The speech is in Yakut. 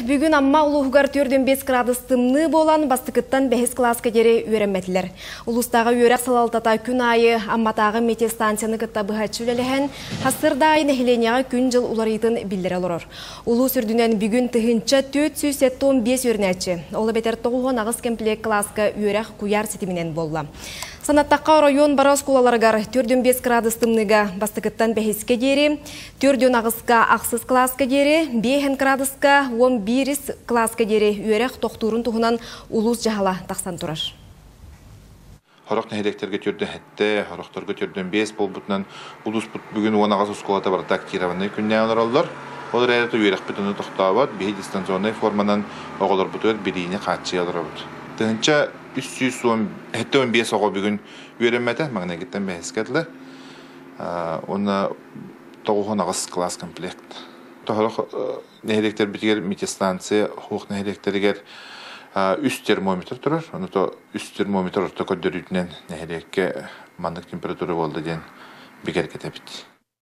Бүгүн Амма улууһугар 45 градус тымныы буолан, бастакыттан бэһис кылааска диэри үөрэммэтилэр. Улуустааҕы үөрэх салалтата күн аайы Амматааҕы метеостанцияны кытта быһаччы үлэлэһэн, сарсыарда аайы нэһилиэнньэҕэ күн-дьыл уларыйыытын биллэрэ олорор. Улуус үрдүнэн бүгүн 1475 үөрэнээччи, ол эбэтэр 98 кэмпилиэк кылааска үөрэх куйаар ситиминэн буолла. Санаттахха, оройуон бары оскуолаларыгар 45 градус тымныыга бастакыттан бэһискэ диэри, 48-ка ахсыс кылааска диэри, 5 градуска 11 кылааска диэри үөрэх тохтуурун туһунан улуус дьаһала тахсан турар. Сорох нэһилиэктэргэ 47, сорохторго 45 буолбутунан улууспут бүгүн 18 оскуолата барыта актированнай күннээн олороллор. Ол эрээри үөрэхпит ону тохтообот, биһи дистанционнай форманан оҕолорбутугар билиини хааччыйа олоробут. 1375 оҕо бүгүн үөрэммэтэ, маҥнайгыттан бэһискэ дылы. Уонна 98 класс комплект. Тоһорох нэһилиэктэрбитигэр метеостанция хуох нэһилиэктэригэр үс термометр турар. Ону то үс термометр орто көрдөрүүтүнэн нэһилиэккэ маннык температура буолла диэн бигэргэтэбит.